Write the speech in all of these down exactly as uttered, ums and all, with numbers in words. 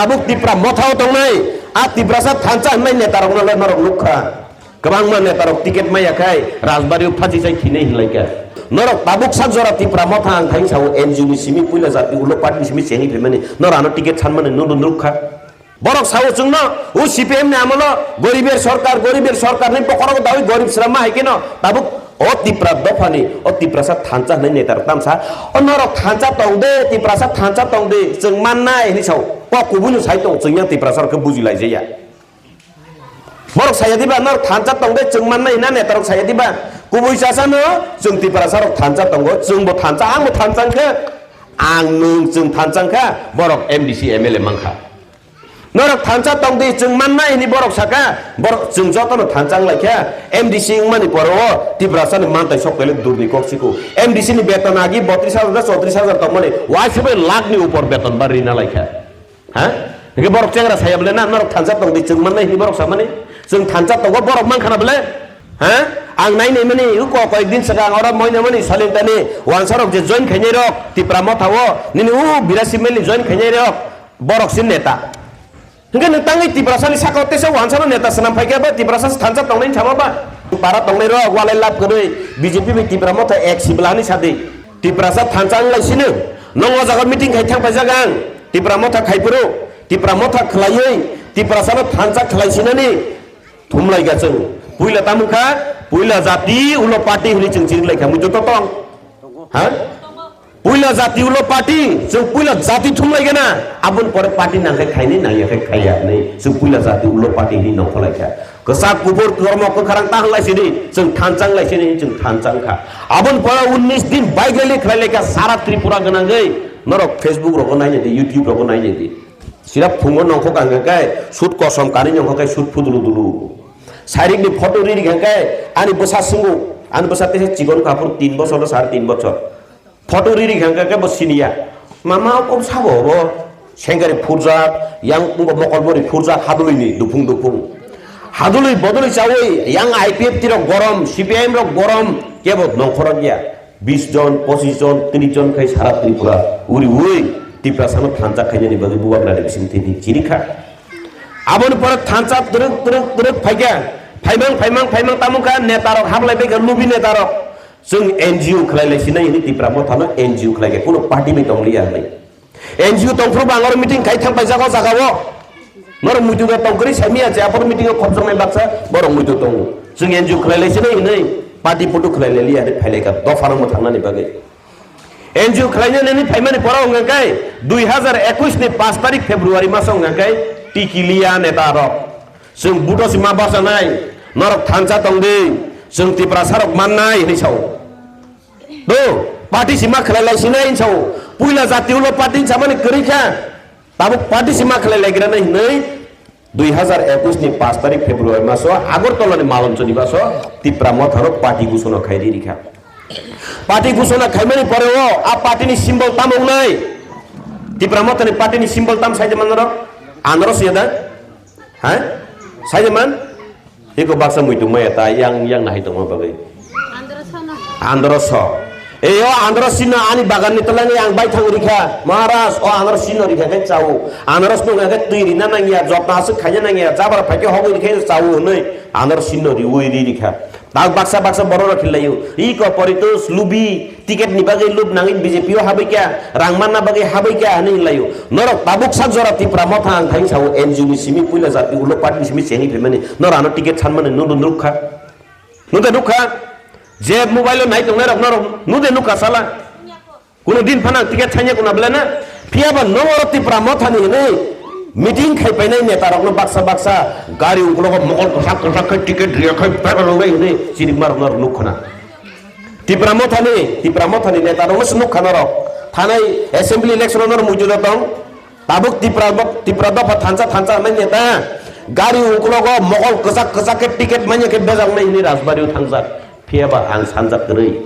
Tabuk Tipra Motha o tongnai, a Tiprasa thansa hwnwi netarokno le norok nukha. Kwbangma netarok ticket maya khai Rajbari o phachi chai thinai hinlaikha. Norok tabuk sak jora Tipra Motha ang thang sao N G O ni simi puila jati ulo party ni simi chengwi phaimani norok ano ticket sanmani nunu nukha. Borok sao chwngno o C P M ni amolo goriber sorkar, goriber sorkar ni bokhorok dawi gorib srama hai keno tabuk o Tipra dophani, o Tiprasa thansa hwnwi netarok tamsa, o norok thansa tong de, Tiprasa thansa tong de, chwng mannai hwnwi sao. Kok kubui no sai tong, chwng yang Tiprasa rok khe buji lai jaya. Borok saya diba, norok thansa tong de, chwng mannai hwnna netarok saya diba. Kubui chasano chwng Tiprasa rok thansa tongo, chwng bo thansa, ang bo thansa wngkha, ang nwng chwng thansa wngkha, borok M D C M L A mankha. Norok thansa tong di, chwng mannai hwnwi borok saka, borok chwng jotono thansa wng laikha, M D C wngmani pore o Tiprasani mantai sok tele durni kok siko. M D C ni beton agi botris hajar da chotris hajar tongmani, waisa bai lakh ni upor beton ba rina laikha. Ha? Hingke borok chengra saya bole na, norok thansa tong di, chwng mannai hwnwi borok samani, chwng thansa tongo borok mankha na bole? Ha? Ang nai nai mani, uko koyek din swkang oro moina mani salintani wansarok je join khainai rok, Tipra Motha o, nini u Birasi meli join khainai rok, borok si neta. Hingke nwng tangwi Tiprasani saka o teisa wansano neta swnam phaikha ba Tiprasa thansa tongnai thama ba? Para tongnai rok walai lab kwrwi B J P bai Tipra Motha ek sibla hinwi sadi. Tiprasa thansa wng lai sino. Nong o jaga meeting khai thang paijak ang. Tipra Motha khai phuru. Tipra Motha khlaiwi Tiprasano thansa khlai sinani thumlai ga chwng. Puila tamo kha, puila jati ulo party hinwi chwng chiri lai kha. Muitu to tong. Ha? Puila jati ulo party, chwng puila jati thumlai gana, aboni pore party nangkhe khaini, nangya khe khaiya hinwi chwng puila jati ulo party hinwi nongkholai kha. Kwchak kubur kormo kwkharang ta hwnlai sini, chwng thanchang lai sini, chwng thanchang kha. Aboni pore unnish din bike rally khlai lai kha, sara Tripura gwnangwi norok Facebook rogo nainai di, YouTube rogo nainai di. Sira phungo nongkhok ang khe, sut kosom kanwi nongkhok khe, sut phudulu dulu. Sairik ni photo ri ri kha khe, ani bwsa swngo, ani bwsa teisa chikon kha phuru tin bochor, sare tin bochor. Photo riri kha khe bo siniya. Mama o sabo bo sengkari phurjak, yang bo mokol bori phurjak hadului ni dupung dupung. Hadului bodului chawi yang I P F T rok gorom, C P I M rok gorom, kebo nongkhorok ya. Bis jon, pochis jon, tris jon khai sara Tripura uri ui Tiprasa no thansa khainani bagwi bubagra ni bising tini chiri kha. Aboni pore thansa twrwk twrwk twrwk phaikha. Phaimang phaimang phaimang tamo kha neta rok hablai bai kha lubi neta rok. Chwng N G O khlai lai sinai hwnwi Tipra Motha no N G O khlai khe kuno party bai tong liya hwnwi. N G O tong phuru bo ang oro meeting khai thang paijak o jaga o. Norok muitu da tong kwrwi sai miya je aphuru meeting o khopjaknai baksa borok muitu tongo. Chwng N G O khlai lai sinai hwnwi party putu khlai lai liya hwnwi phai lai kha dopha no mwthangnani bagwi. N G O khlai nani phaimani pora wngkha khe dui hazar ekush ni pash tarik February maso wngkha khe tiki liya neta rok. Chwng buto si ma bachanai, norok thansa tong di, chwng Tiprasa rok mannai hinwi sao. Do, party si ma khlai lai sinai hinwi sao. Puila jati ulo party hinwi samani kwrwi kha. Tabuk party si ma khlai lai granai hinwi dui hazar ekush ni pash tarik February maso Agartala ni Malonchoni baso Tipra Motha rok party gusona khai ri rikha. Party gusona khaimani pore o a party ni symbol tamo wngnai? Tipra Motha ni party ni symbol tam sai de man norok? Anoro siya da? Ha? Sai de man? Iko baksa muitu maya ta yang, yang nahai tongma bagwi. Andro so. Eyo andro sino ani bagan ni twlangwi ang bai thang rikha. Maharaj, o andro sino rikha khe chao. Andro sino rikha khe twi rina nangya, jotna aswk khaina nangya, jabar phaikhe hogwi rikha khe chao hwnwi andro sino riwi ri rikha. Tak baksa baksa borok rok hinlaio. Iko poritus lubi. Ticket ni bagwi lub nangwi B J P o habwi kha, rang manna bagwi habwi kha hinwi hinlaio. Norok tabuk sak jora Tipra Motha ang thang sao N G O ni simi puila jati ulo party ni simi chengwi phaimani. Norok ano ticket sanmani nunu nukha. Nunu nukha. Je mobile o nai tongnai rok norok nunu nukha sala. Kuno din phano ang ticket sanya kuna bela na. Phiya ba nong oro Tipra Motha ni hinwi meeting khai painai neta rokno baksa baksa gari ungkologo mokol kwsak kwsak khai ticket riya khai berang nai hinwi chini ma rokno nukha na. Tipra Mothani, Tipra Mothani neta rokno se nukha norok. Thanai assembly election o norok muitu da tong. Tabuk Tipra, Tipra dopha thansa thansa hwnwi neta. Gari uklogo mokol kwchak kwchak khe ticket manya khe bejak nai hwnwi Rajbari o thangjak. Phiya ba ang sanjak kwrwi.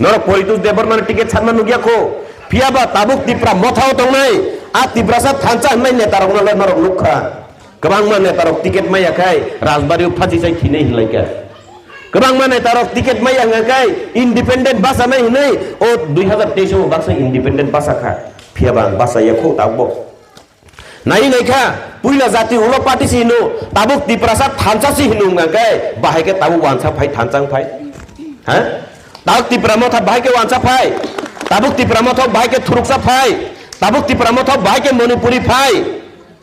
Norok Poitus Debbarma ni ticket sanma nukya kho. Phiya ba tabuk Tipra Motha o tongnai. A Tiprasa thansa hwnwi neta rokno le norok nukha. Kwbangma netarok ticket maya khai Rajbari o phachi chai thinai hinlai kha. Kwbangma netarok ticket maya wngkha khai independent bachanai hinwi o dui hazar teis o baksa independent bacha kha. Phiya ba ang bachaya kho tabuk bo. Nai nai kha, puila jati ulo party si hino, tabuk Tiprasa thansa si hino wngkha khe, bahai khe tabuk wansa phai thansa wng phai. Ha? Tabuk Tipra motha bahai khe wansa phai. Tabuk Tipra motha bahai khe thuruksa phai. Tabuk Tipra motha bahai khe Manipuri phai.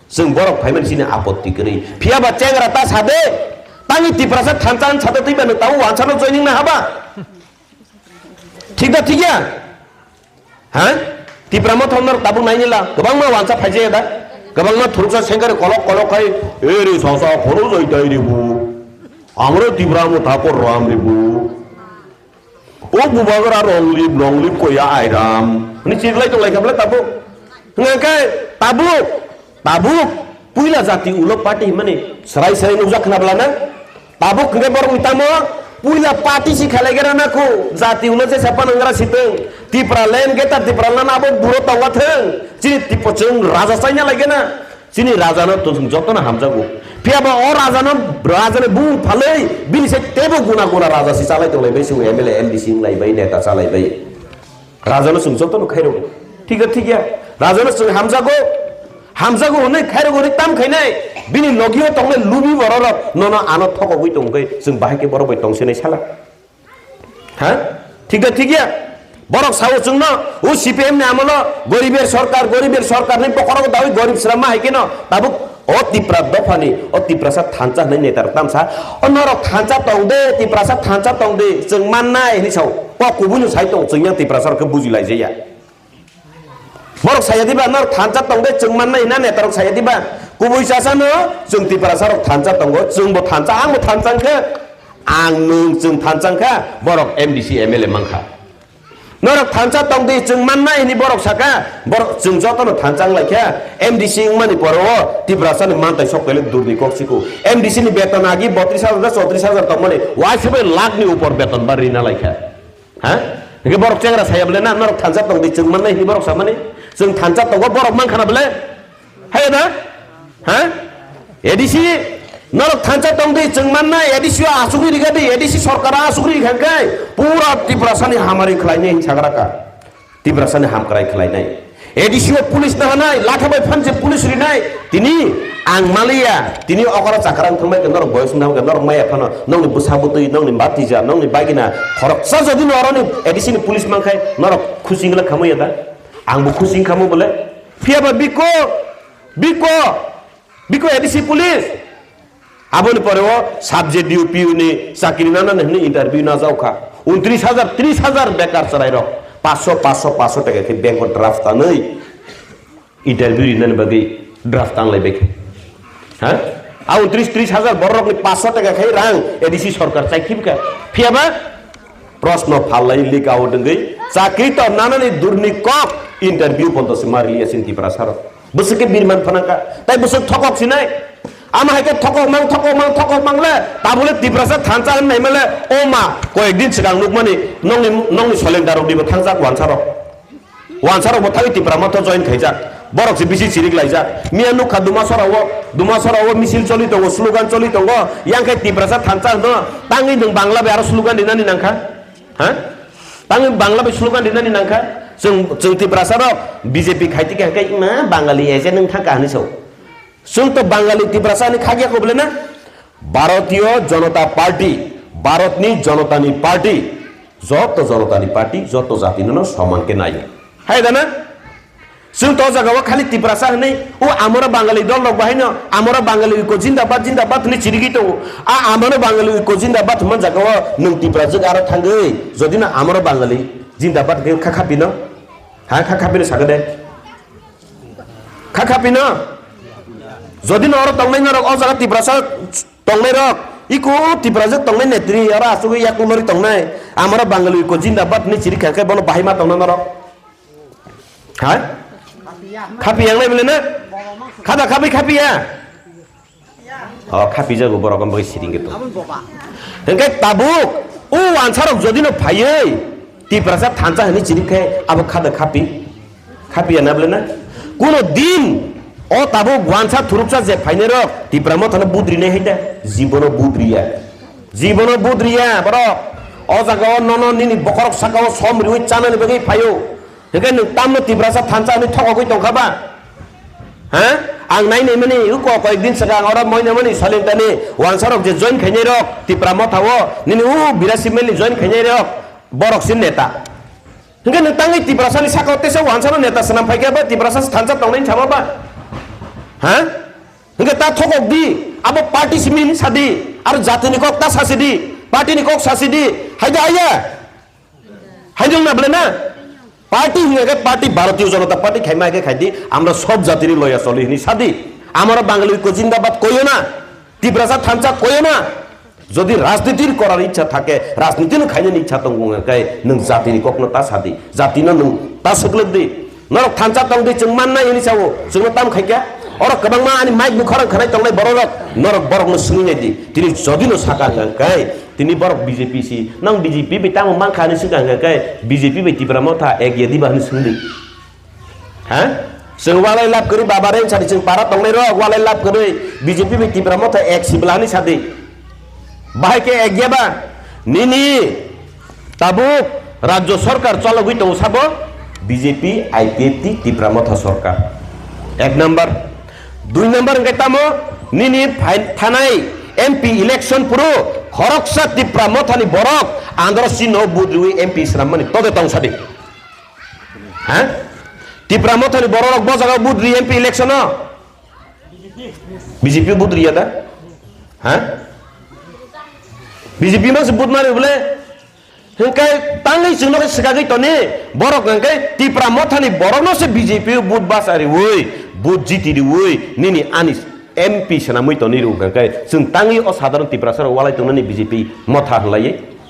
Chwng borok phaimani chini apotti kwrwi. Phiya ba chengra ta sade, tangwi Tiprasa thansa wng sade twiba nwng tabuk wansa no joining na haba. Thik da thik ya? Ha? Tipra motha norok tabuk nainila, kwbangma wansa phaijaya da? Kwbangma thuruksa sengkari kolok kolok khai, "E re sasa khoro jaitai re bu. Amro Tipra motha kor ram re bu. O bubagra rong lip, rong lip koya airam." Hwnwi chiklai tonglai kha bwle tabuk. Hwnka khe tabuk, tabuk puila jati ulo party hwnmani serai serai nukjak khna bwlana? Tabuk hwnkhe borokni tamo puila party si khalai gana na khu, jati ulo jesa panangra sitwng, Tipra land getar Tipra land abo buro tongwa thwng, chini tipo chwng raja chaina lai gana, chini raja no to chwng jotono hamjago. Phiya ba o raja no, raja ni bung phalwi bini se tebo guna guna raja si chalai tonglai bai, chwng M L A, M D C wng lai bai, neta chalai bai. Rajano chwng jotono khairogwi. Thik da thik ya? Rajano chwng hamjago. Hamjago hwnwi khairogwi hwnwi tam khainai. Bini logio tongnai lubi bororok nono ano thokogwi tongkhe chwng bahai khe borok bai tongsinai sala. Ha? Thik da thik ya? Borok sao chwngno, o C P M ni amolo goriber sorkar, goriber sorkar ni bokorok dawi gorib srama hai keno tabuk O Tipra dophani, o Tiprasa thansa hwnwi netarok tamsa, "O norok thansa tong de, Tiprasa thansa tong de, chwng mannai," hwnwi sao. Kok kubui no sai tong, chwng yang Tiprasa rok khe buji lai jaya. Borok saya diba, "Norok thansa tong de, chwng mannai," hwnna netarok saya diba. Kubui chasa no, chwng Tiprasa rok thansa tongo, chwng bo thansa, ang bo thansa wngkha, ang nwng chwng thansa wngkha, borok M D C M L A mankha. Norok thansa tong di, chwng mannai hwnwi borok saka, borok chwng jotono thansa wng lai kha, M D C wngmani pore o Tiprasani mantai sok pele durni kok siko. M D C ni beton agi botris hajar da chotris hajar tongmani, uaisukhe lakh ni upor beton ba rina lai kha. Ha? Hingke borok chengra saya bole na, norok thansa tong di, chwng mannai hwnwi borok samani, chwng thansa tongo, borok mankha na bole? Hai da? Ha? A D C, norok thansa tong di, chwng manna, A D C o asugwi riga di, A D C sorkar asugwi rikha khe, pura Tiprasani hamari khlainai hinwi sagra ka. Tiprasani hamkrai khlainai. A D C o police nahanai, latha bai phanse police rinai, tini ang maliya, tini okora chakrang thangbai khe norok boyos wngna hwnkhe norok maya phano, nongni bwsa bwtwi, nongni batija, nongni bagina, khoroksa jodi norokni A D C ni police mankhai, norok khusi wngla khamaya da? Ang bo khusi wngkha mo bole. Phiya ba biko, biko, biko A D C police. Aboni pore o sub J D O P O ni chakri nana hwnwi interview na jaokha. Untris hajar, tris hajar bekar chwrairok. Paanso, paanso, paanso taka khe bank o draft tanwi interview rinani bagwi draft tanglai bai khe. Ha? A untris, tris hajar bororokni paanso taka khai rang A D C sorkar chai khibka. Phiya ba? Proshno phalai lika o dengwi chakri to nanani durni kok interview pondo se ma riliya sin Tiprasa rok. Bwswk khe birman phanangka, tai bwswk thokok sinai. Ama hai khe thokok mang, thokok mang, thokok mang le, tabule Tiprasa thansa hwn naima le, o ma, koyek din swkang nukmani, nongni, nongni solendar rok dibo thangjak wansa rok. Wansa rok bo thangwi Tipra motha join khaijak. Borok se bisi chirik laijak. Miya nukha Dumasora o, Dumasora o misil choli tongo, slogan choli tongo. Yang khe Tiprasa thansa hwno, tangwi nwng Bangla bai aro slogan rinani nangkha? Ha? Tangwi Bangla bai slogan rinani nangkha? Chwng, chwng Tiprasa rok B J P khai tikha khe wngna Bangali agent wng thangkha hwnwi sao. Chwng to Bangali Tiprasa ni khakya kho bole na? Bharatiya Janata Party, Bharatni Janatani Party, joto Janatani Party, joto jatino no soman khe naio. Hai da na? Chwng to o jaga o khali Tiprasa hwnwi, o amoro Bangali dol rok bahai no, amoro Bangali iko jindabad, jindabad hwnwi chirigwi tongo. A amoro Bangali iko jindabad hwnma jaga o nwng Tiprajwk aro thangwi, jodi no amoro Bangali jindabad khe kha kha pino? Ha kha kha pino sakha de? Kha kha pino? Jodi no oro tongnai norok o jaga Tiprasa tongnai rok, iko Tiprajwk tongnai netri oro asugwi yaklumari tongnai. Amoro Bangali iko jindabad hwnwi chiri kha khe bono bahai ma tongna norok. Ha? Khapi yang nai bole na? Khada khapi khapi ya? O khapi jago borok ang bagwi siring gitu. Hingke tabuk o wansarok jodi no phaiwi Tiprasa thansa hwnwi chiri khe abo khada khapi. Khapiya na bole na? Kuno din o tabuk wansa thuruksa je phainai rok Tipra mothano budri nai hai da? Jibono budriya. Jibono budriya borok. O jaga o nono nini bokorok saka o som riwi chanani bagwi phaio. Hingke nwng tamno Tiprasa thansa hwnwi thokogwi tongkha ba? Ha? Ang nai nai mani, uko koyek din swkang oro moi nai mani Solintani wansa rok je join khainai rok, Tipra Motha o, nini u Birasi Mel ni join khainai rok, borok sin neta. Hingke nwng tangwi Tiprasa ni saka o tesa wansa no neta swnam phaikha ba Tiprasa se thansa tongnai sama ba? Ha? Hingke ta thokok di, abo party simi ni sadi, aro jati ni kok ta sasi di, party ni kok sasi di, hai da haya? Hai jong na bole na? Party hinga ke party Bharatiya Janata Party khaima ke khai di, amra sob jati ni loya soli hini sadi. Amara Bangali ko jindabad koyo na, Tiprasa thansa koyo na. Jodi rajnitir korar ichha thake, rajniti no khainani ichha tongo hwnga khe, nwng jatini kokno ta sadi, jatino nwng ta swklwk di. Norok thansa tong di, chwng mannai hwnwi sao, chwngno tam khaikha. Oro kwbangma ani mic bukhorang khanai tongnai bororok, norok borokno swngwi nai di. Tini jodino saka hwnga khe, tini borok B J P si, nang B J P bai tamo mankha hwnwi swngkha hwnga khe, B J P bai Tipra Motha ek ya diba hwnwi swngdi. Ha? Chwng walai lab kwrwi baba reng sadi chwng para tongnai rok walai lab kwrwi B J P bai Tipra Motha ek sibla hwnwi sadi. Bahai khe ek ya ba? Nini tabuk Rajya Sarkar chologwi tongo sabo B J P, I P F T, Tipra Motha Sarkar. Ek number. Dui number hwnkhe tamo nini phai-, thanai M P election phuru khoroksa Tipra Mothani borok andro sino budriwi M P swnammani tode tong sadi. Ha? Tipra Mothani bororok bo jaga vote ri M P election o? B J P vote riya da? Ha? B J P ma se vote mari bole? Hingkai tangwi chwngno khe swkagwi toni borok hingkai Tipra Mothani borokno se B J P vote basa riwi vote jiti riwi nini ani M P swnamwi toni rw hingkai chwng tangwi o sadharon Tiprasa rok walai tongnani B J P Motha hwnlaiwi.